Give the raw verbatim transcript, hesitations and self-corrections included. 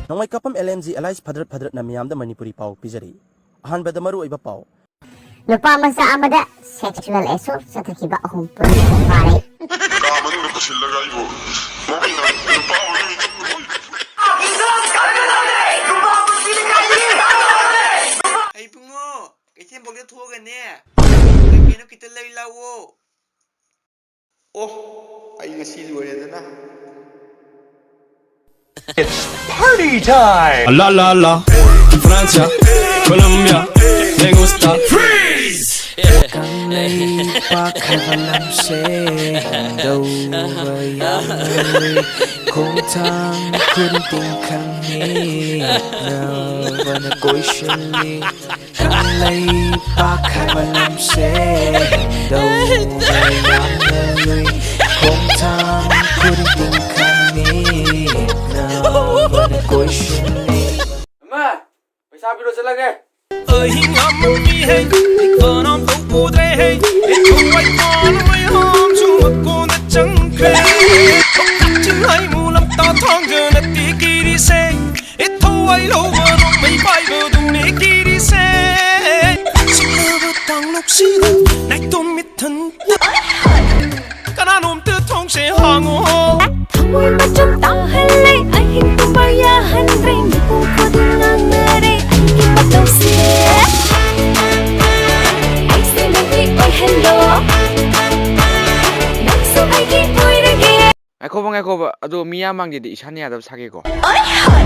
ꯅꯣꯡꯃꯩ ꯀꯥꯞꯄꯝ L M G alias ꯐꯗ꯭ꯔꯠ ꯐꯗ꯭ꯔꯠꯅ ꯃꯤꯌꯥꯝꯗ ꯃꯅꯤꯄꯨꯔꯤ ꯄꯥꯎ ꯄꯤꯖꯔꯤ꯫ ꯑꯍꯥꯟꯕꯗ ꯃꯔꯨ ꯑꯣꯏꯕ ꯄꯥꯎ꯫ ꯅꯨꯄꯥ ꯃꯆꯥ ꯑꯃꯗ sexual assault ꯆꯠꯊꯈꯤꯕ ꯑꯍꯨꯝ ꯄꯨꯂꯤꯁꯅ ꯐꯥꯔꯦ꯫ ꯀꯥ ꯃꯅꯨꯡꯗ ꯄꯨꯁꯤꯜꯂꯒ ꯑꯩꯕꯨ ꯃꯈꯣꯏꯅ ꯅꯨꯄꯥ ꯑꯣꯏꯕꯒꯤ ꯑꯩ ꯏꯕꯨꯡꯉꯣ, ꯀꯩꯊꯦꯜꯐꯥꯎꯗ ꯊꯣꯛꯑꯒꯅꯦ, ꯀꯩ ꯀꯩꯅꯣ ꯈꯤꯇ ꯂꯩ ꯂꯥꯛꯑꯣ꯫ ꯑꯣ, ꯑꯩ ꯉꯁꯤ ꯂꯣꯏꯔꯦꯗꯅ꯫ It's party time! La la la, Francia, Colombia, me gusta freeze! Kangleipak ꯍꯥꯏꯕ ꯂꯝꯁꯦ ꯍꯤꯡꯗꯧꯕ ꯌꯥꯝꯅ ꯂꯨꯏ꯫ ꯈꯣꯡꯊꯥꯡ ꯈꯨꯗꯤꯡ ꯈꯪꯉꯤ ꯅꯕꯅ ꯀꯣꯏꯁꯤꯜꯂꯤ꯫ ꯀꯪꯂꯩꯄꯥꯛ ꯍꯥꯏꯕ ꯂꯝꯁꯦ ꯍꯤꯡꯗꯧꯕ ꯌꯥꯝꯅ ꯂꯨꯏ꯫ ꯈꯣꯡꯊꯥꯡ ꯈꯨꯗꯤꯡ ꯈꯪꯉꯤ ꯅꯕꯅ ꯀꯣꯏꯁꯤꯜꯂꯤ꯫ ꯑꯃ, ꯄꯩꯁꯥ ꯄꯤꯔꯣ ꯆꯠꯂꯒꯦ꯫ ꯑꯍꯤꯡ ꯑꯃ ꯃꯤ ꯍꯩ, ꯏꯛꯐꯥꯟ ꯑꯃ ꯇꯧ ꯎꯗ꯭ꯔꯦ ꯍꯩ, ꯏꯊꯧ ꯋꯥꯏꯐꯥꯟ ꯃꯌꯥꯝꯁꯨ ꯃꯀꯣꯟꯗ ꯆꯪꯈ꯭ꯔꯦ꯫ ꯀꯛꯆꯤꯡ ꯍꯩꯃꯨ ꯂꯝꯇꯥ ꯊꯥꯡꯖ ꯅꯠꯇꯦ ꯀꯤꯔꯤꯁꯦ꯫ ꯏꯊꯧ ꯋꯥꯏ ꯂꯧꯕ ꯅꯣꯡꯃꯩ ꯄꯥꯏꯕꯗꯨꯅꯦ ꯀꯤꯔꯤꯁꯦ꯫ ꯁꯤꯡꯅꯕ ꯇꯥꯡꯂꯨꯞꯁꯤꯗ ꯅꯥꯏꯇꯣꯝ ꯃꯤꯊꯟꯇ꯫ ꯀꯅꯥꯅꯣꯝꯇ ꯊꯣꯡꯁꯦ ꯍꯥꯡꯉꯣ꯫ ꯊꯃꯣꯏ ꯃꯆꯨꯝ ꯇꯥꯍꯜꯂꯦ, ꯑꯍꯤꯡ ꯇꯨꯝꯕ ꯌꯥꯍꯟꯗ꯭ꯔꯦ, ꯃꯤꯄꯨꯝ ꯈꯨꯗꯤꯡ ꯉꯥꯡꯅꯔꯦ ꯑꯩꯒꯤ ꯃꯇꯧꯁꯦ꯫ ꯑꯩꯁꯦ ꯅꯪꯒꯤ ꯑꯣꯏꯍꯜꯂꯣ, ꯅꯪꯁꯨ ꯑꯩꯒꯤ ꯑꯣꯏꯔꯒꯦ꯫ ꯉꯥꯏꯈꯣꯕ, ꯉꯥꯏꯈꯣꯕ, ꯑꯗꯣ ꯃꯤꯌꯥ ꯃꯥꯡꯗꯦꯗꯤ ꯏꯁꯥꯅ ꯌꯥꯗꯕ ꯁꯥꯒꯦꯀꯣ꯫ ꯑꯣꯏ ꯍꯣꯏ꯫